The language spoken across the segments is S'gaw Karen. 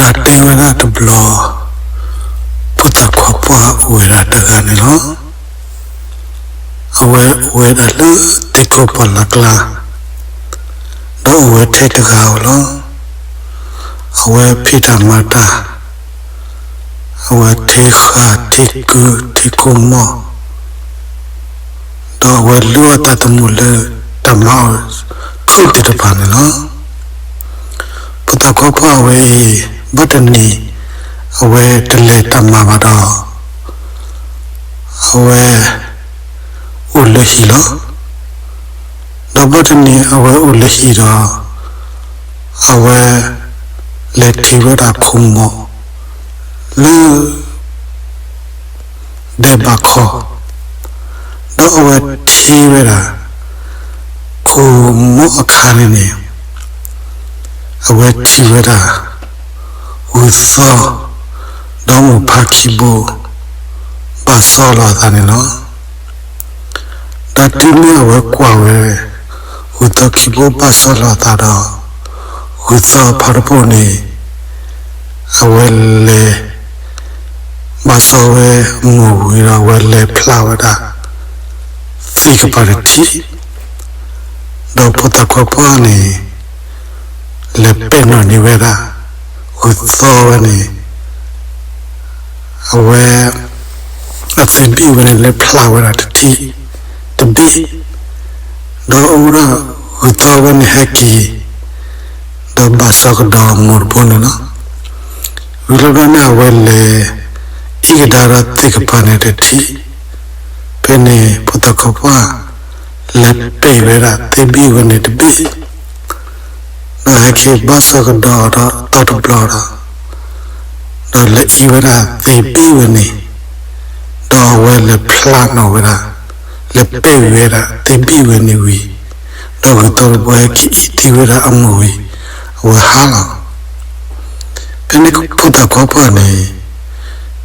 တၢ်တဲဝဲဒၣ်တဘျီ, ဖိသၣ်ခွါပှၢ်အိၣ်ဝဲဒၣ်တဂၤန့ၣ်လီၤ. အဝဲအိၣ်ဝဲဒၣ်လၢသ့ၣ်ခိၣ်ပှၢ်လၢ်ကျါ, ဒီးအိၣ်ဝဲထဲတဂၤဧိၤလီၤ. အဝဲဖံးတၢ်မၤတၢ်, အဝဲထံဃာ်ထံကု, ထံကိၢ်မီၢ်, ဒီးအဝဲလုၢ်အီၣ်တၢ်သမူလၢတၢ်မၤအီၣ် ချိၣ်သ့ၣ်တဖၣ်န့ၣ်လီၤ. ဖိသၣ်ခွါပှၢ်ဝဲအံၤ ဘၣ်တနံၤ အဝဲတလဲၤတၢ်မၤဘၣ်ဒီး အဝဲအိၣ်လၢဟံၣ်လီၤ. ဒီးဘၣ်တနံၤအဝဲအိၣ်လၢဟံၣ်ဒီး အဝဲလဲၤထံၣ်ဝဲဒၣ်ခိၣ်မီၣ်လၢ ဒဲးဘးခီ, ဒီးအဝဲထံၣ်ဝဲဒၣ် ခိၣ်မီၣ်အခါန့ၣ်န့ၣ် အဝဲထံၣ်ဝဲဒၣ် ဂုၢ်သီ ဒီးမိၢ်ဖါခံဘိ ဘၣ်စီလီၤအသးန့ၣ်လီၤ. ဒီးတုၤမ့ၢ်အဝဲကွၢ်ဝဲ ဂုၢ်သီခံဘိဘၣ်စီလီၤအသးဒီး ဂုၢ်သီဖးတပိၢ်န့ၣ် အဝဲလဲၤ ဘၣ်စီဝဲမိၢ်ဝံၤဒီး အဝဲလဲၤဖျါဝဲဒၣ် သ့ၣ်ကပၤတထံၣ်, ဒီးဖိသၣ်ခွါပှၢ်န့ၣ် လဲၤပဲာ်နီၣ်န့ၢ်ဝဲဒၣ် ဂုၢ်သီဝဲန့ၣ် အဝဲ အသ့ၣ်ဘံၣ်ဝဲန့ၣ် လဲၤဖျါဝဲဒၣ်တထံၣ်တဘ့ၣ်, ဒီးအိၣ်ဒီး ဂုၢ်သီဝဲန့ၣ်ဟဲက့ၤ ဒီးဘၣ်စီကဒီးမိၢ်တဘိန့ၣ်လီၤ. ဝံၤလီၤဘျီန့ၣ် အဝဲလဲၤ အ့ၣ်ကဒါဒီးသ့ၣ်ကပၤန့ၣ်တထံၣ်, ဖဲန့ၣ်ဖိသၣ်ခွါပှၢ် လဲၤပဲာ်ဝဲဒၣ်သ့ၣ်ဘံၣ်ဝဲန့ၣ်တဘ့ၣ် ဒီးဟဲက့ၤဘၣ်စီကဒီးဒီးတီတဘျီဒီး, ဒီးလဲၤအ့ၣ်ဝဲဒၣ်သ့ၣ်ဘံၣ်ဝဲန့ၣ်, ဒီးအဝဲလဲၤဖျါနီၣ်ဝဲဒၣ်, လဲၤပဲာ်ဝဲဒၣ်သ့ၣ်ဘံၣ်ဝဲန့ၣ်ဝံၤ, ဒီးဂုၢ်သီတဘိဟဲက့ၤအ့ၣ်သံဝဲဒၣ်အမိၢ်ဝံၤ, အဝဲဟါလီၤ. ဖဲန့ၣ်ဖိသၣ်ခွါပှၢ်န့ၣ်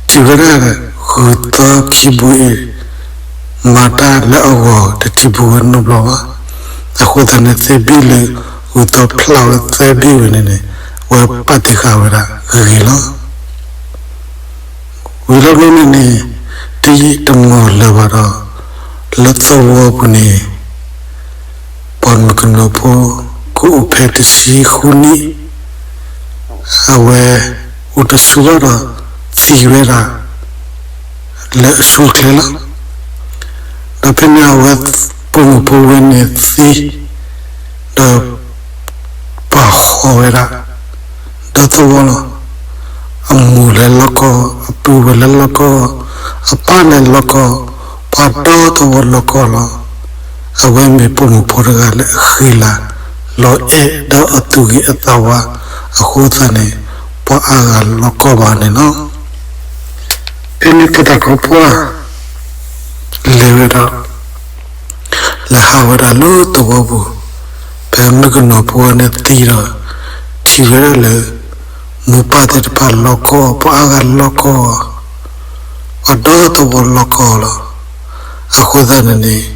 ထံၣ်ဝဲဒၣ် ဂုၢ်သီခံဘိအံၤ မၤတၢ်လၢအဂီၢ်တထံၣ်ပူၤဝဲနီတဘျီဘၣ်. အဃိသတးန့ၣ် သ့ၣ်ဘံၣ်လၢ ဂုၢ်သီဖျါဝဲသ့ၣ်ဘံၣ်ဝဲန့ၣ်န့ၣ် အဝဲပာ်တ့ၢ်ဃာ်ဝဲဒၣ်ဂ့ၤဂ့ၤလီၤ. ဝံၤလီၤဘျီန့ၣ်န့ၣ် တယံာ်တမီၢ်လၢၤဘၣ်ဒီး လၢသဝီပူၤန့ၣ် ပှၤမုၣ်ကနီၤဖိ ကအိၣ်ဖဲတဆံဃုနံၣ် အဝဲအိၣ်တဆူၣ်ဘၣ်ဒီး သံဝဲဒၣ် လၢအဆိအချ့လီၤ. ဒီးဖဲန့ၣ်အဝဲ ပိာ်မုၣ်ဖိဝဲန့ၣ်သံ ဒီး ပှၤဟီၣ်ဝဲဒၣ် ဒီသဝီလီၤ. အမိၢ်လဲၤလီၤကီၢ်, အပုၢ်ဝဲၢ်လဲၤလီၤကီၢ်, အပၢ်လဲၤလီၤကီၢ်, ပှၤဒီသဝီလီၤကီၢ်လီၤ. အဝဲမ့ၢ်ပိာ်မုၣ်ဖိတဂၤလၢအဃံလၤလီၤအဲၣ်ဒီးအသူၣ်ဂ့ၤအသးဝါအဃိသတးန့ၣ် ပှၤအါဂၤလီၤကီၢ်ဘၣ်န့ၣ်လီၤ. ဖဲန့ၣ်ဖိသၣ်ခွါပှၢ် လဲၤဝဲဒၣ် လဲၤဟးဝဲဒၣ်လၢသဝီပူၤ, ဖဲမုၣ်ကနီၤဖိဝဲန့ၣ်သံဒီး ထံၣ်ဝဲဒၣ်လၢ မိၢ်ပၢ်သ့ၣ်တဖၣ်လီၤကီၢ်, ပှၤအါဂၤလီၤကီၢ်, ပှၤဒီသဝီလီၤကီၢ်လီၤ. အဃိသတးန့ၣ်န့ၣ်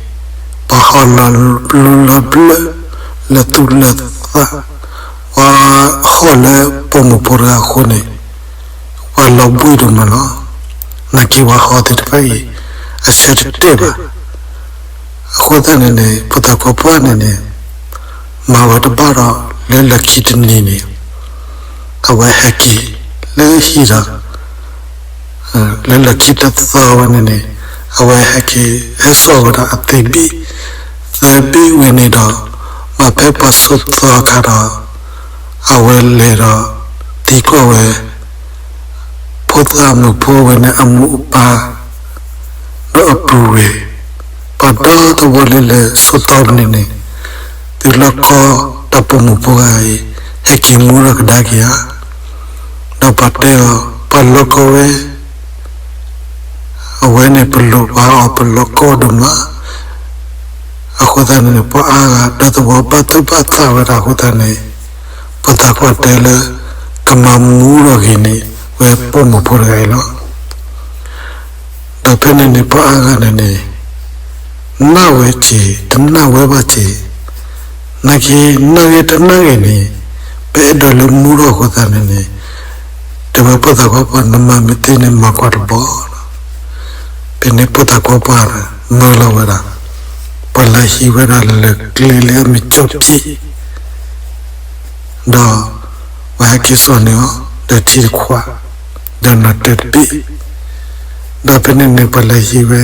ပှၤဟီၣ်လီၤဘျုးလီၤဘျၢလၢသူၣ်လၢသး, ပှၤဟီၣ်လၢပိာ်မုၣ်ဖိတဂၤအဃိန့ၣ် ပှၤလီၤဘှံးဒိၣ်မးလီၤ. နာ်က့ပှၤဟီၣ်သ့ၣ်တဖၣ်အံၤ အဆၢတတဲာ်ဘၣ်. အဃိသတးန့ၣ်န့ၣ် ဖိသၣ်ခွါပှၢ်န့ၣ်န့ၣ် မၤဝဲတဘၣ်ဒီး လၢလၢခံတနံၤန့ၣ် အဝဲဟဲက့ၤလၢဟံၣ်ဒီး လၢလၢခံတသီဝဲန့ၣ်န့ၣ် အဝဲဟဲက့ၤ ဟဲစိာ်ဝဲဒၣ်အသ့ၣ်ဘံၣ်သၢဘ့ၣ်ဝဲန့ၣ်ဒီး ဘၣ်ဖဲပှၤဆိးသီအခါဒီး အဝဲလဲၤဒီး သံကွၢ်ဝဲ ဖိသၣ်မုၣ်ဖိဝဲန့ၣ် အမိၢ်အပၢ် ဒီးအပုၢ်ဝဲၢ် ပှၤဒီသဝီလၢလၢဆိးသီပူၤန့ၣ်န့ၣ် သုလီၤကီၢ်တၢ်ပိာ်မုၣ်ဖိဂၤအံၤ ဟဲက့ၤမူထီၣ်ကဒါက့ၤဧါ. ဒီးပှၤတဲအီၤ ပှၤလီၤကီၢ်ဝဲ အဝဲန့ၣ်ပလိၣ်ဘၣ်အီၤ ပလီၤကီၢ်ဒိၣ်မး. အဃိသတးန့ၣ်န့ၣ် ပှၤအါဂၤဒီသဝီဘၣ်သူၣ်ဘၣ်သးဝဲဒၣ်အဃိသတးန့ၣ် ဖိသၣ်ခွါတဲလၢ ကမၤမူထီၣ်က့ၤန့ၣ် ဝဲပိာ်မုၣ်ဖိတဂၤအံၤလီၤ. ဒီးဖဲန့ၣ်န့ၣ် ပှၤအါဂၤန့ၣ်န့ၣ် နာ်ဝဲက့ၤ တနာ်ဝဲဘၣ်က့ၤ နာ်က့ၤ နာ်ဂ့ၤတနာ်ဂ့ၤန့ၣ် ပအဲၣ်ဒိးလၢမူထီၣ်အဃိသတးန့ၣ်န့ၣ် တဲဝဲဖိသၣ်ခွါပှၢ် နမၤမ့ၢ်သ့န့ၣ် မၤကွၢ်တဘျီလီၤ. ဖဲန့ၣ်ဖိသၣ်ခွါပှၢ် မၢလီၤဝဲဒၣ် ပှၤလဲၤဟံးဝဲဒၣ်လၢၢ်ကျ့လၢအမ့ၢ်ကၠီၣ်ပံၣ် ဒီးပှၤဟဲက့ၤစိာ်န့ၢ်အီၤ ဒီးထံတခွး ဒီးနီၣ်တၢၤတဘ့ၣ်, ဒီးဖဲန့ၣ်န့ၣ်ပှၤလဲၤဟံးဝဲ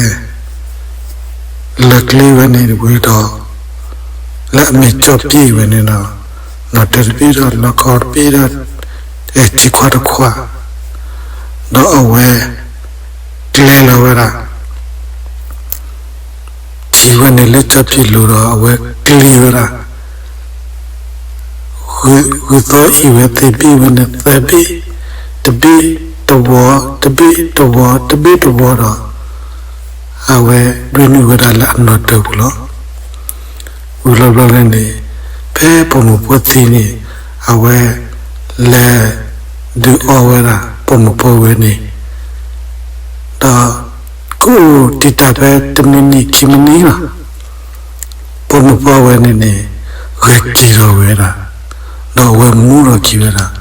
လၢၢ်ကျ့ဝဲန့ၣ်ဝံၤဒီး လၢအမ့ၢ်ကၠီၣ်ပံၣ်ဝဲန့ၣ်ဒီး နီၣ်တၢၤတဘ့ၣ်ဒီးနီၣ်ခီတဘ့ၣ်ဒီး ထံခွးတခွး, ဒီးအဝဲ ကျဲလီၤဝဲဒၣ် ထံဝဲန့ၣ်လၢကၠီၣ်ပံၣ်လိၤဒီး အဝဲကျ့ဝဲဒၣ် ဂုၢ်သီအံၤဝဲသ့ၣ်ဘ့ၣ်ဝဲန့ၣ်သၢဘ့ၣ်, တဘ့ၣ်တဝီ, တဘ့ၣ်တဝီ, တဘ့ၣ်တဝီဒီး အဝဲဒွဲနုာ်ဝဲဒၣ်လၢအနီၣ်တၢၤပူၤလီၤ. ဝံၤလီၤဘျီန့ၣ်န့ၣ် ဖဲပိာ်မုၣ်ဖိသံန့ၣ် အဝဲ လဲၤဒုးအီဝဲဒၣ် ပိာ်မုၣ်ဖိဝဲန့ၣ် ဒီး ကအိၣ်တံာ်တာ်ဖဲတမံးနံးခံမံးနံးလီၤ. ပိာ်မုၣ်ဖိဝဲန့ၣ်န့ၣ် ဂဲၤက့ၤထီၣ်ဝဲဒၣ်, ဒီးအဝဲမူထီၣ်က့ၤဝဲဒၣ်,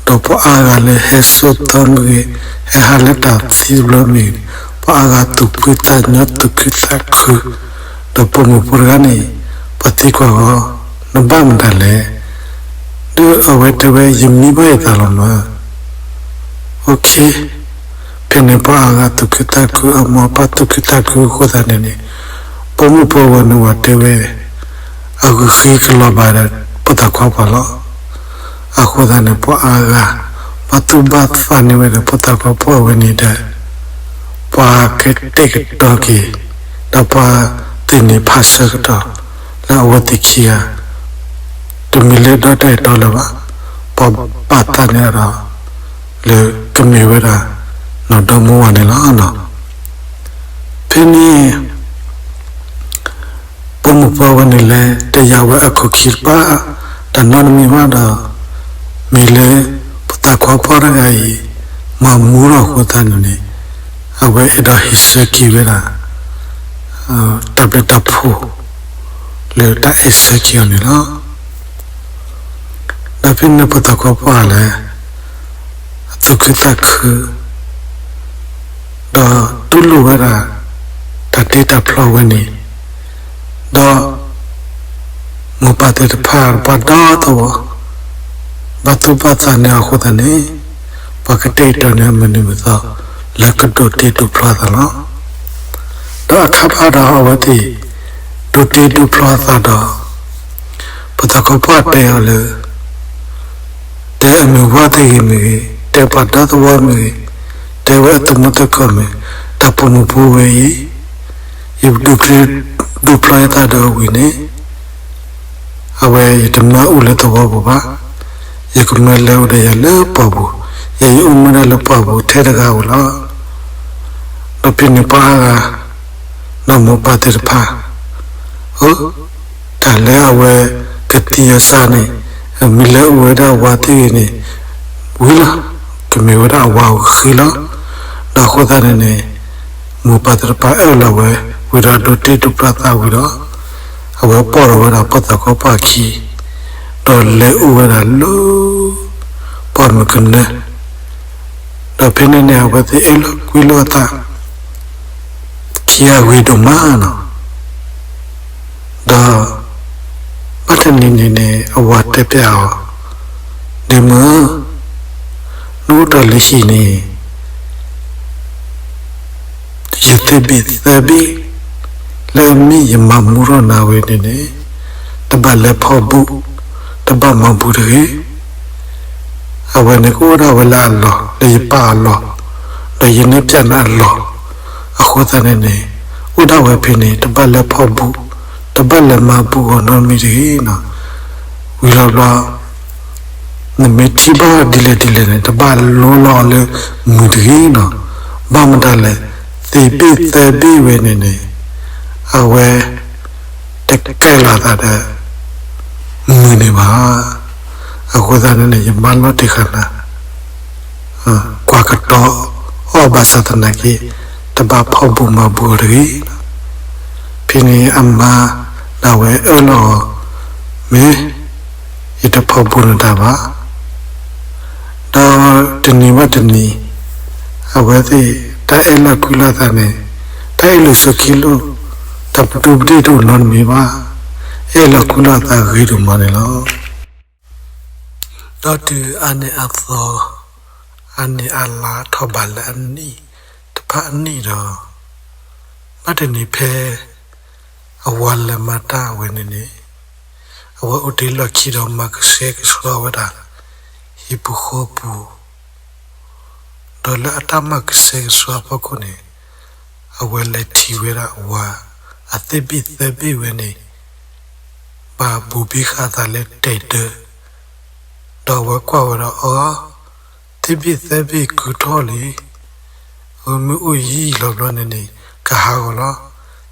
ဒီးပှၤအါဂၤလၢဟဲစိာ်သီမ့ၢ်ဂ့ၤ, ဟဲဟးလၢတၢ်သံတဘျီမ့ၢ်ဂ့ၤ, ပှၤအါဂၤသူၣ်ဖှံသးညီသူၣ်ခုသးခု, ဒီးပိာ်မုၣ်ဖိတဂၤန့ၣ် ပှၤသံကွၢ်အီၤ, နဘၣ်မတၤလဲၣ်, ဒီးအဝဲတဲဝဲ ယမံဘၣ်ယသးလီၤမး ဖဲန့ၣ်ပှၤအါဂၤသူၣ်ခုသးခု အမိၢ်အပၢ်သူၣ်ခုသးခုအဃိသတးန့ၣ်န့ၣ် ပိာ်မုၣ်ဖိဝဲန့ၣ်ဝဲတဲဝဲ အဂုာ်ဃ့ကလီၤဘၣ်ဒီးဖိသၣ်ခွါပှၢ်လီၤ. အဃိသတးန့ၣ် ပှၤအါဂၤ ဘၣ်သူၣ်ဘၣ်သးန့ၢ်ဝဲဒီးဖိသၣ်ခွါပှၢ်ဝဲန့ၣ်ဒီး ပှၤကတဲာ်ကတီၤက့ၤ ဒီးပှၤသ့ၣ်နီၣ်ဖးဆၢကတီၢ် လၢအဝဲသ့ၣ်ခံဂၤ တမ့ၢ်လၢဒီတၢ်အဲၣ်တီလၢၤဘၣ်, ပှၤဘၣ်သးန့ၢ်ဒီး လၢကမ့ၢ်ဝဲဒၣ် နီၢ်ဒီမါဝၤန့ၣ်လီၤ. ဖဲန့ၣ် ပိာ်မုၣ်ဖိဝဲန့ၣ်လဲၤတယာ်ဝဲအခိၣ်ခံတပၤ တၢ်နီတမံၤဘၣ်ဒီး မ့ၢ်လၢ ဖိသၣ်ခွါပှၢ်တဂၤအံၤ မၤမူထီၣ်အဃိသတးန့ၣ်န့ၣ် အဝဲအဲၣ်ဒိးဟ့ၣ်ဆၢက့ၤဝဲဒၣ် တၢ်ဘျုးတၢ်ဖှိၣ် လၢတၢ်အဲၣ်ဆၢက့ၤအီၤန့ၣ်လီၤ. ဒီးဖဲန့ၣ်ဖိသၣ်ခွါပှၢ်လဲၤ အသူၣ်ခုသးခု ဒီးတူၢ်လိာ်ဝဲဒၣ် တၢ်တ့တၢ်ဖျီဝဲန့ၣ်, ဒီး မိၢ်ပၢ်သ့ၣ်တဖၣ် ပှၤဒီသဝီ ဘၣ်သူၣ်ဘၣ်သးန့ၢ်အဃိသတးန့ၣ် ပှၤကတဲာ်ကတီၤန့ၢ်အမုၢ်နံၤမုၢ်သီ လၢကဒိးတ့ဒိးဖျီအသးလီၤ. ဒီးအခါဘၣ်ဒီးအဝဲသ့ၣ် ဒိးတ့ဒိးဖျီအသးဒီး ဖိသၣ်ခွါပှၢ်တဲအီၤလၢ တဲအမုၢ်ဝါသ့ၣ်ဂ့ၤမ့ၢ်ဂ့ၤ, တဲပှၤဒီသဝီမ့ၢ်ဂ့ၤ, တဲဝဲအသုးမုၢ်သကိးမ့ၢ်, တၢ်ပိာ်မုၣ်ဖိဝဲအံၤ ယဒိးတ့ဒိးဖျီအသးဒီးအဝံၤန့ၣ် အဝဲယတမၢအိၣ်လၢသဝီပူၤဘၣ်, ယကမၢလဲၤအိၣ်ဒီးယၤလၢပှၢ်ပူၤ, ယဲယအိၣ်မူဒၣ်လၢပှၢ်ပူၤထဲတဂၤဧိၤလီၤ. ဒီးဖဲန့ၣ်ပှၤအါဂၤ ဒီးမိၢ်ပၢ်သ့ၣ်တဖၣ် အိ တၢ်လၢအဝဲကသံအီၤစၢ်န့ၣ် မ့ၢ်လဲၤအိၣ်ဝဲဒၣ်ဝၤသ့ၣ်ဂ့ၤန့ၣ် ဝံၤလီၤ, ကမ့ၢ်ဝဲဒၣ်အဝၤအဂုာ်ဃ့လီၤ. ဒီးအဃိသတးန့ၣ်န့ၣ် မိၢ်ပၢ်သ့ၣ်တဖၣ်အၢၣ်လီၤဝဲ ဝံၤဒီးဒိးတ့ဒိးဖျီသးဝံၤဒီး အဝဲပိာ်ထီၣ်ဝဲဒၣ်ဖိသၣ်ခွါပှၢ်ခံ ဒီးလဲၤအိၣ်ဝဲဒၣ်လၢ ပှၢ်မုၢ်ကနၢ, ဒီးဖဲန့ၣ်န့ၣ် အဝဲသ့ၣ်အဲၣ်လိာ်ကွံလိာ်အသး ခံဂၤဂ့ၤဒိၣ်မးနီၤ. ဒီး ဘၣ်တနံၤန့ၣ်န့ၣ် အဝၤတဲပျးအီၤ, ဒ့မုၣ်ဧၢ, နအိၣ်တ့ၢ်လၢဟံၣ်န့ၣ် ယသ့ၣ်ဘ့ၣ်သၢဘ့ၣ် လၢအမ့ၢ်ယမၤမူထီၣ်နၤဝဲန့ၣ်န့ၣ် တဘၣ်လဲၤဖီၣ်ဘူး, တဘၣ်မၤဘူးတဂ့ၤ. အဝဲန့ၣ်ကအိၣ်ဒၣ်ဝဲလၢအလီၢ် လၢယပၢ်အလီၢ်, ဒီးယနဲၣ်ပျးနၤအလီၢ်, အဃိသတးန့ၣ်န့ၣ် အိၣ်ဒၣ်ဝဲဖဲန့ၣ် တဘၣ်လဲၤဖီၣ်ဘူး, တဘၣ်လဲၤမၤဘူးအီၤနီတမံၤတဂ့ၤနီၤ. ဝံၤလီၤဘျီ နမ့ၢ်ထံၣ်ဘၣ်ဒ်လဲၣ်ဒ်လဲၣ်န့ၣ် တဘၣ်လိလီၤအီၤလၢမုၢ်တဂ့ၤနီၤ. ဘၣ်မတၤလဲၣ်, သ့ၣ်ဘ့ၣ်သၢဘ့ၣ်ဝဲန့ၣ်န့ၣ် အဝဲ တကဲလီၤသးဒီး မုၢ်န့ၣ်ဘၣ်. အဃိသတးန့ၣ်န့ၣ် ယမၢလီၤတ့ၢ်ဃာ်နၤ ကွၢ်ကတီၤအီၤဘၣ်ဆၣ်သနာ်က့ တဘၣ်ဖီၣ်ဘူးမၤဘူးအီၤတဂ့ၤ. ဖဲန့ၣ်အမါဒၣ်ဝဲအၢၣ်လီၤအီၤ, မ့ၢ်ယတဖီၣ်ဘူးနတၢ်ဘၣ်. ဒီး တနံၤဘၣ်တနံၤ အဝဲသ့ၣ် တၢ်အဲၣ်လီၤကွံလိာ်သးန့ၣ် တၢ်အဲၣ်လိာ်ဆိးက့လိာ် တၢ်ပဒူပဒ့ၣ်တအိၣ်နီတမံၤဘၣ်. အဲၣ်လီၤကွံလိာ်သးဂ့ၤဒိၣ်မးန့ၣ်လီၤ. ဒီးတုၤအါန့ၢ်အသီ အါန့ၢ်အလါထီၣ်ဘးလၢအနံၣ်တဖၣ်အနံၣ်ဒီး ဘၣ်တနံၤဖဲ အဝၤလဲၤမၤတၢ်ဝဲန့ၣ်န့ၣ် အဝဲအိၣ်တ့ၢ်လီၢ်ခံဒီးမၤကဆှဲကဆှီဝဲဒၣ် ဟံၣ်ပူၤဃီပူၤ ဒီးလၢအတၢ်မၤကဆှဲကဆှီအဖီခိၣ်န့ၣ် အဝဲလဲၤထံၣ်ဝဲဒၣ်အဝၤ အသ့ၣ်ဘ့ၣ်သၢဘ့ၣ်ဝဲန့ၣ် ဘၣ်ဘိၣ်ဘံဃာ်အသးလၢတဲာ်ဒၢ ဒီးအဝဲကွၢ်ဝဲဒီး အီ သ့ၣ်ဘ့ၣ်သၢဘ့ၣ်ကုၢ်ထီၣ်လံ, အမ့ၢ်အိၣ်ယံာ်လီၤဘျီန့ၣ်န့ၣ် ကဟးဂီၤလီၤ.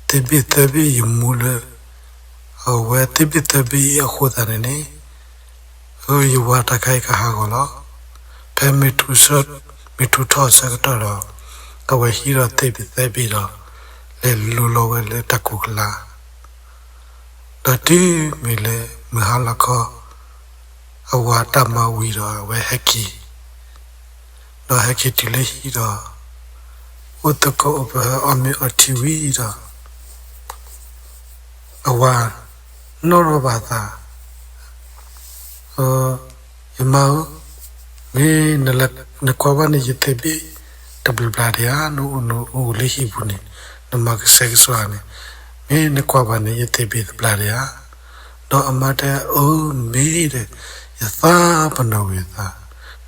သ့ၣ်ဘ့ၣ်သၢဘ့ၣ်ယမူလၢ အဝဲသ့ၣ်ဘ့ၣ်သၢဘ့ၣ်အံၤအဃိသတးန့ၣ်န့ၣ် ယဝၤတခါအံၤကဟးဂီၤလီၤ. ဖဲမုၢ်ထူၣ်ဆၢ မုၢ်ထူၣ်ထီၣ်အဆၢကတီၢ်ဒီး အဝဲဟံးထီၣ်သ့ၣ်ဘ့ၣ်သၢဘ့ၣ်ဒီး လဲၤလူလီၤဝဲလၢတၢ်ကိၢ်ကလါ ဒီးတုၤမ့ၢ်လၢမုၢ်ဟါလီၤခီ အဝၤတၢ်မၤဝံၤဒီးအဝဲဟဲက့ၤ, ဒီးဟဲက့ၤတုၤလၢဟံၣ်ဒီး အိၣ်သကိးအိၣ်ပှဲၤအီၣ်မ့ၤအီထံဝံၤဒီး အဝၤနီၣ်ထီၣ်ဘၣ်အသး ယမါဧၢ, မ့ၢ်နကွၢ်ဘၣ်န့ၣ် ယသ့ၣ်ဘ့ၣ်တဘျီဘျီဒံးဧါ, နအိၣ်နအိၣ်လၢဟံၣ်ပူၤန့ၣ် နမၤကဆှဲကဆှီန့ၣ်, မ့ၢ်နကွၢ်ဘၣ်န့ၣ် ယသ့ၣ်ဘ့ၣ်တဘျီဒံးဧါ. ဒီးအမါတဲ အၢ မ့ၢ်ဒီး ယသးပ့ၤနီၣ်ဝဲသး,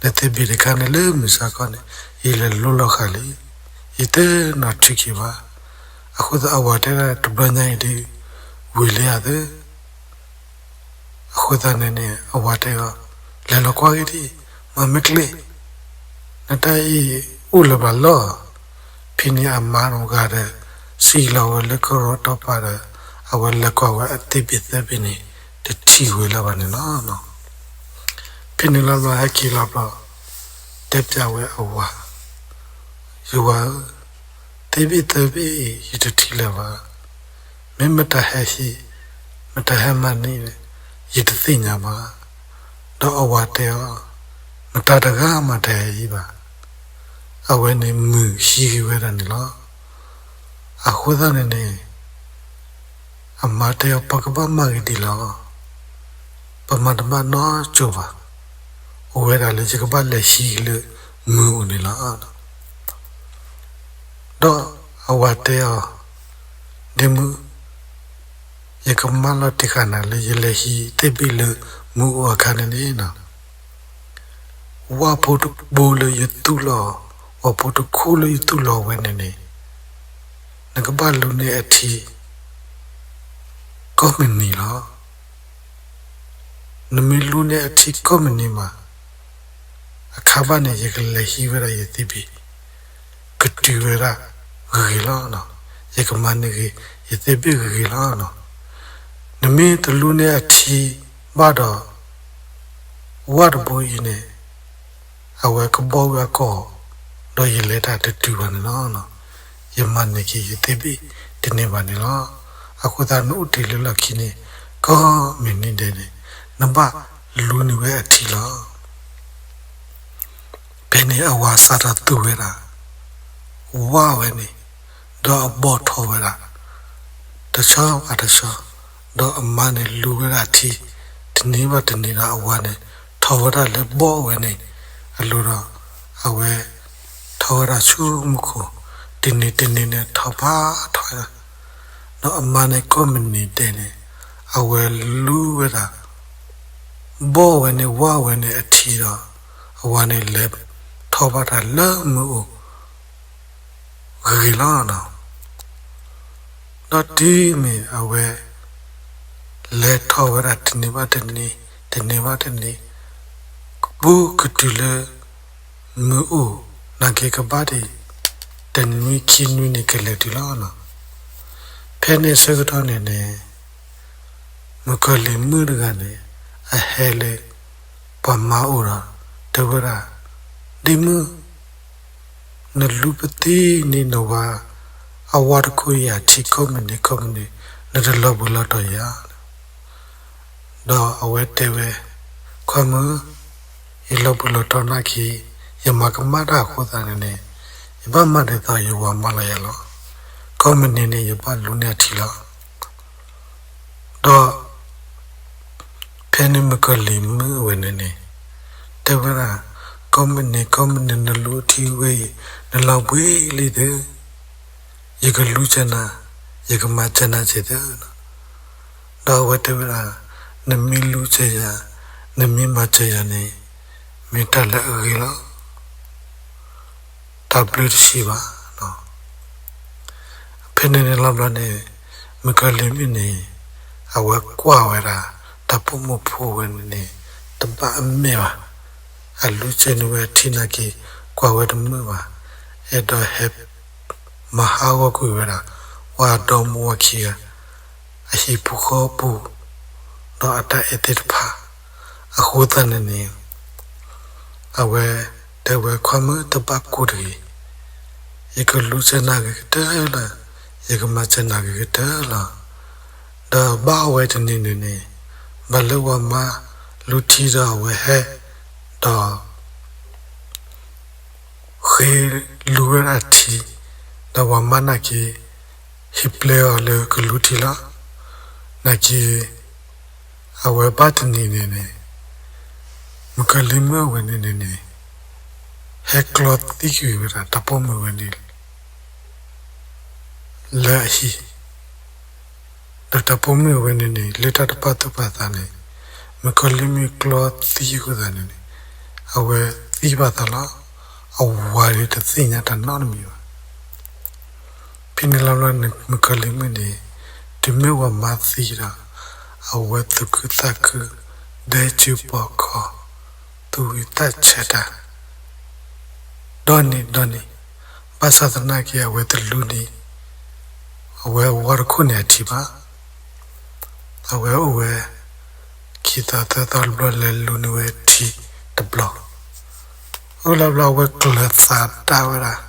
နသ့ၣ်ဘ့ၣ်တခါန့ၣ်လၢမုၢ်ဆါခီန့ၣ် ယလဲၤလိလီၤဃာ်လံ, ယတနီၣ်ထံက့ၤဘၣ်. အဃိသတးအဝၤတဲဒၣ် တဘျီညါအံၤဒုး ဝံၤလံဧါသၢ အဃိသတးန့ၣ်န့ၣ် အဝၤတဲအီၤ, လဲၤလီၤကွၢ်က့ၤဒံး, မၤမ့ၢ်ကျ့, နတၢ်အံၤအိၣ်လၢၤဘၣ်လီၤ. ဖဲန့ၣ်အမါတဂၤဒီး စံၣ်လီၤဝဲလၢကရီတီပၤဒီး အဝဲလဲၤကွၢ်ဝဲအသ့ၣ်ဘ့ၣ်သၢဘ့ၣ်န့ၣ် တထံၣ်ဝဲလၢၤဘၣ်န့ၣ်လီၤ. ဖဲန့ၣ်လီၤဘျီဟဲက့ၤလီၤဘျီ တဲပျးဝဲအဝၤ, ယဝၤဧၢ, သ့ၣ်ဘ့ၣ်သၢဘ့ၣ်အံၤ ယတထံၣ်လၢၤဘၣ်. မ့ၢ်မတၤဟဲဟံး မတၤဟဲမၤန့ၢ် ယတသ့ၣ်ညါဘၣ်. ဒီးအဝၤတဲအီၤ, မတၤတဂၤမးတဟဲဟံးဘၣ်. အဝဲန့ၣ်မုာ်ဟံးဂ့ၤဝဲဒၣ်န့ၣ်လီၤ. အဃိသတးန့ၣ်န့ၣ် အမါတဲအီၤ ပကဘၣ်မၤဂ့ၤဒ်လဲၣ်, ပမၤတဘၣ်နီတစိၤဘၣ်. အိၣ်ဝဲဒၣ်လၢယကဘၣ်လဲၤဟံးလၢမုာ်အိၣ်န့ၣ်လီၤ. ဒီးအဝၤတဲအီၤ, ဒ့မုၣ်, ယကမၢလီၤတံၢ်ဃာ်နၤလၢယလဲၤဟံးသ့ၣ်ဘ့ၣ်လၢမုာ်အိၣ်အခါန့ၣ်န့ၣ် ဝၣ်ဖိတဘိလၢယသူၣ်လီၤ, ဝၣ်ဖိတခိၣ်လၢယသူၣ်လီၤဝဲန့ၣ်န့ၣ် နကဘၣ်လူန့ၢ်အထံ ကိးမုၢ်နံၤလီၤ. နမ့ၢ်လူန့ၢ်အထံကိးမုၢ်နံၤမး အခါဘၣ်န့ၣ် ယကလဲၤဟံးဝဲဒၣ်ယသ့ၣ်ဘ့ၣ် ကတုၤဝဲဒၣ်ဂ့ၤဂ့ၤလီၤ. ယကမၤန့ၢ်ဂ့ၤ ယသ့ၣ်ဘ့ၣ်ဂ့ၤဂ့ၤလီၤ. နမ့ၢ်တလူန့ၢ်အထံဘၣ်ဒီး ဝၣ်တဘိအံၤန့ၣ် အဝဲကဘီၣ်ဝဲအကီၢ်, ဒီးယလဲၤတၢ်တတုၤဘၣ်န့ၣ်လီၤ. ယမၤန့ၢ်က့ၤယသ့ၣ်ဘ့ၣ်တန့ၢ်ဘၣ်န့ၣ်လီၤ. အဃိသတးနအိၣ်တ့ၢ်လၢလီၢ်ခံန့ၣ် ကိးမုၢ်နံၤဒဲးန့ၣ် နဘၣ်လူန့ၢ်ဝဲအထံလီၤ. ဖဲန့ၣ်အဝၤစးထီၣ်သူၣ်ဝဲဒၣ် ဝၣ်ဝဲန့ၣ်, ဒီးအဘီၣ်ထီၣ်ဝဲဒၣ် တဆီဘၣ်တဆီ, ဒီးအမါန့ၣ်လူဝဲဒၣ်ထံ တနံၤဘၣ်တနံၤဒီးအဝၤန့ၣ် ထီၣ်ဝဲဒၣ်လၢဘီၣ်ဝဲန့ၣ် အလိၤဒီး အဝဲ ထီၣ်ဝဲဒၣ်ဆူမူခိၣ်, တနံၤတနံၤန့ၣ်ထီၣ်ဖးထီၣ်ဝဲဒၣ်, ဒီးအမါန့ၣ်ကိးမုၢ်နံၤဒဲးန့ၣ် အဝဲလူဝဲဒၣ် ဘီၣ်ဝဲန့ၣ် ဝၣ်ဝဲန့ၣ်အထံဒီး အဝၤန့ၣ်လဲၤထီၣ်ဘၣ်တၢ်လၢမုာ်အိၣ် ဂ့ၤဂ့ၤလီၤ. ဒီးတုၤမ့ၢ်အဝဲ လဲၤထီၣ်ဝဲဒၣ်တနံၤဘၣ်တနံၤ, တနံၤဘၣ်တနံၤ, ဘူးကတုၤလၢမုာ်အိၣ် နာ်က့ကဘၣ်ဒံး တနွံခံနွံန့ၣ်ကလဲၤတုၤလီၤ. ဖဲန့ၣ်ဆၢကတီၢ်န့ၣ်န့ၣ် မုၣ်ကီၤလံၢ်မုၣ်တဂၤန့ၣ် အဟဲလၢ ပှၤမါအိၣ်ဒီး တဲဝဲဒၣ်, ဒ့မုၣ်, နလူပသံန့ၢ်နဝၤ အဝၤတခိၣ်အံၤအထံကိးမုၢ်နံၤကိးမုၢ်နံၤ နတလီၤဘှံးလီၤတီၤဧါ. ဒီးအဝဲတဲဝဲ, ခွါမုၣ်, ယလီၤဘှံးလီၤတီၤနာ်က့ၤ ယမၤကမၣ်တၢ်အဃိသတးန့ၣ်န့ၣ်, ယဘၣ်မၤဒ်သိးယဝၤမၤလီၤယၤလီၤ. ကိးမုၢ်နံၤန့ၣ် ယဘၣ်လူန့ၢ်အထံလီၤ. ဒီး ဖဲန့ၣ်မုၣ်ကီၤလံၢ်မုၣ်အဝဲန့ၣ်န့ၣ် တဲဝဲဒၣ်, ကိးမုၢ်နံၤ ကိးမုၢ်နံၤ နလူထံဝဲအံၤ နလီၤဘှံးလံဒီး ယကလူစၢၤနၤ, ယကမၤစၢၤနၤစ့ၢ်ကီး. ဒီးအဝဲတဲဝဲဒၣ်, နမ့ၢ်လူစၢၤယၤ, နမ့ၢ်မၤစၢၤယၤန့ၣ် မ့ၢ်တၢ်လၢအဂ့ၤလီၤ. တၢ်ဘျုးတဆံးဘၣ်. ဖဲန့ၣ်န့ၣ်လီၤဘျီန့ၣ် မုၣ်ကီၤလံၢ်မုၣ်န့ၣ် အဝဲကွၢ်ဝဲဒၣ် တၢ်ပိာ်မုၣ်ဖိဝဲန့ၣ်န့ၣ် တဘၣ်အမဲာ်ဘၣ်. အလူစၢၤန့ၢ်ဝဲအထံနာ်က့ ကွၢ်ဝဲတမုာ်ဘၣ်. အဲၣ်ဒိးဟဲ မၤဟးဂီၤကွံာ်ဝဲဒၣ် ပှၤဒီမါဝၤခံဂၤ အဟံၣ်ပူၤဃီပူၤ ဒီးအတၢ်အဲၣ်သ့ၣ်တဖၣ်. အဃိသတးန့ၣ်န့ၣ် အဝဲတဲဝဲ ခွါမုၣ်တဘၣ်ကိၢ်တဂ့ၤ, ယကလူစၢၤနၤဂ့ၤကတၢၢ်လီၤ, ယကမၤစၢၤနၤဂ့ၤကတၢၢ်လီၤ. ဒီးဘၣ်အဝဲတနံၤန့ၣ်န့ၣ် ဘၣ်လၢဝၤမါလူထံဒီးအဝဲဟဲ ဒီး ဃ့လူဝဲဒၣ်ထံ, ဒီးဝၤမါနာ်က့ ဟ့ၣ်ပျဲအီၤလၢကလူထံလီၤ. နာ်က့ အဝဲဘၣ်တနံၤန့ၣ်န့ၣ် မုၣ်ကီၤလံၢ်မုၣ်အဝဲန့ၣ်န့ၣ်န့ၣ် ဟဲကျီသံကွံာ်ဝဲဒၣ်တၢ်ပိာ်မုၣ်ဝဲန့ၣ် လၢအဟံၣ် ဒီးတၢ်ပိာ်မုၣ်ဝဲန့ၣ်န့ၣ် လၢတၢ်တပာ်သူၣ်ပာ်သးန့ၣ် မုၣ်ကီၤလံၢ်မုၣ်ကျီသံအဃိသတးန့ၣ်န့ၣ် အဝဲသံဘၣ်သးလီၤ. အဝၤန့ၣ်တသ့ၣ်ညါတၢ်နီတမံၤဘၣ်. ဖဲန့ၣ်လီၤဘျီန့ၣ် မုၣ်ကီၤလံၢ်မုၣ်န့ၣ် တုၤမ့ၢ်ဝၤမါသံဒီး အဝဲသူၣ်ခုသးခု ဒဲစုပိာ်ခီၣ် သူၣ်ဝံသးဆၢတၢ် ဒီနံၤဒီနံၤ ဘၣ်ဆၣ်သနာ်က့ အဝဲတလူန့ၢ် အဝဲဝါတခိၣ်န့ၣ်အထံဘၣ်. အဝဲအိၣ်ဝဲ ခံသီသၢသီတဘျီ လဲၤလူန့ၢ်ဝဲထံတဘျီ. အိၣ်လီၤဘျီ အဝဲကျၢၤသးတၢ်ဝဲဒၣ်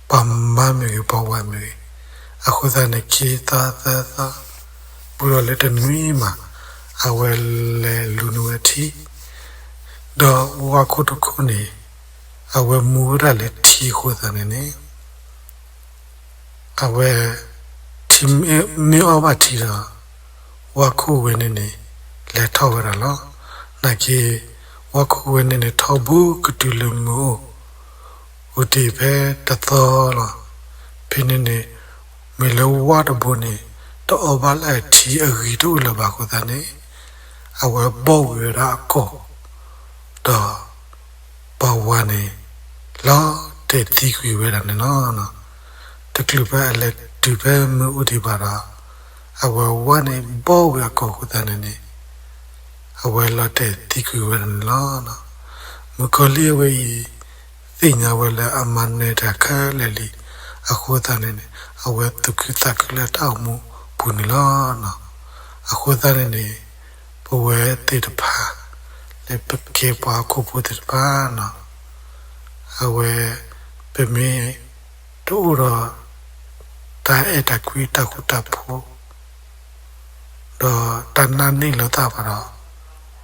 ပှၤမါမ့ၢ်ဂ့ၤ ပှၤဝၤမ့ၢ်ဂ့ၤ, အဃိသတးန့ၣ် ခံသီသၢသီ ဘူးဒီးလၢတနွံမး အဝဲလဲၤလူန့ၢ်ဝဲထံ ဒီးဝါခိၣ်တခိၣ်န့ၣ် အဝဲမူဝဲဒၣ်လၢထံအဃိသတးန့ၣ်န့ၣ် အဝဲ ထံမ့ၢ်အီၣ်ဘၣ်ထံဒီး ဝါခိၣ်ဝဲန့ၣ်န့ၣ် လဲၤထီၣ်ဝဲဒၣ်လီၤ. နာ်က့ ဝါခိၣ်ဝဲန့ၣ်န့ၣ် ထီၣ်ဘူးကတုၤလၢမုၢ်အိၣ် အိၣ်တ့ၢ်ဖဲတသီလီၤ. ဖဲန့ၣ်န့ၣ် မ့ၢ်လၢဝါတဘိန့ၣ် တအီၣ်ဘၣ်လၢအထံအဂံၢ်တအိၣ်လၢၤဘၣ်အဃိသတးန့ၣ် အဝဲဘီၣ်ဝံၤဝဲဒၣ်အကိာ် ဒီး ပှၤဝၤန့ၣ် လီၤတဲာ်သံကွံာ်ဝဲဒၣ်န့ၣ်လီၤ. တချုးဖဲအလဲၤတုၤဖဲမုၢ်အိၣ်ဒံးဘၣ်ဒီး အဝဲဝါန့ၣ်ဘီၣ်ဝံၤအကိာ်အဃိသတးန့ၣ်န့ၣ် အဝဲလီၤတဲာ်သံကွံာ်ဝဲဒၣ်န့ၣ်လီၤ. မုၣ်ကီၤလံၢ်အဝဲအံၤ သ့ၣ်ညါဝဲလၢအမၤနၢၤတၢ်ခဲလၢာ်လံ အဃိသတးန့ၣ်န့ၣ် အဝဲသူၣ်ခုသးခုလၢတၢ်အိၣ်မူပူၤန့ၣ်လီၤ. အဃိသတးန့ၣ်န့ၣ် ပဝဲသ့ၣ်တဖၣ် လၢပကဲပှၤဟီၣ်ခိၣ်ဖိသ့ၣ်တဖၣ် အဝဲ ပမ့ၢ်တအိၣ်ဒီး တၢ်အဲၣ်တၢ်ကွံတၢ်ဃူတၢ်ဖိး ဒီးတၢ်နာ်န့ၢ်လီၤသးဘၣ်ဒီး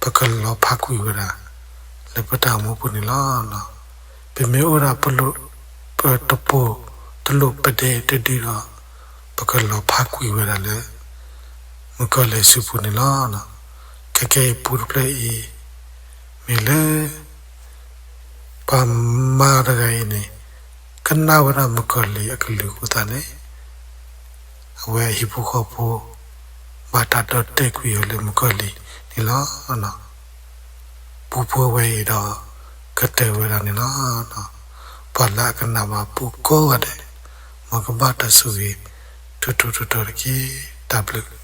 ပကလီၤဖးကွံာ်ဝဲဒၣ် လၢပတၢ်အိၣ်မူပူၤန့ၣ်လီၤ. ပမ့ၢ်အိၣ်ဒၣ် ပတပိာ်တလိာ်ပဒဲတဒုဒီး ပကလီၤဖးကွံာ်ဝဲဒၣ်လၢ မုၣ်ကီၤလံၢ်စုပူၤန့ၣ်လီၤ. ခဲကနံၣ်အံၤပူတဖျၢၣ်အံၤ မ့ၢ်လၢ ပှၤမါတဂၤအံၤန့ၣ် ကနၣ်ဝဲဒၣ်မုၣ်ကီၤလံၢ်အကလုၢ်အဃိသတးန့ၣ် အဝဲအဟံၣ်ဖိဃီဖိ ဘၣ်တၢ်ဒီၣ်တဲာ်ကွံာ်အီၤလၢမုၣ်ကီၤလံၢ်န့ၣ်လီၤ. ပူဖိဝဲအံၤဒီး ကတၢၢ်ဝဲဒၣ်န့ၣ်လီၤ. ပှၤလၢအကနၣ်ဘၣ်ပူကိးဂၤဒဲး မ်ကဘၣ်တၢ်ဆိၣ်ဂ့ၤ ထူထူတီတီတက့ၢ်. တၢ်ဘျုး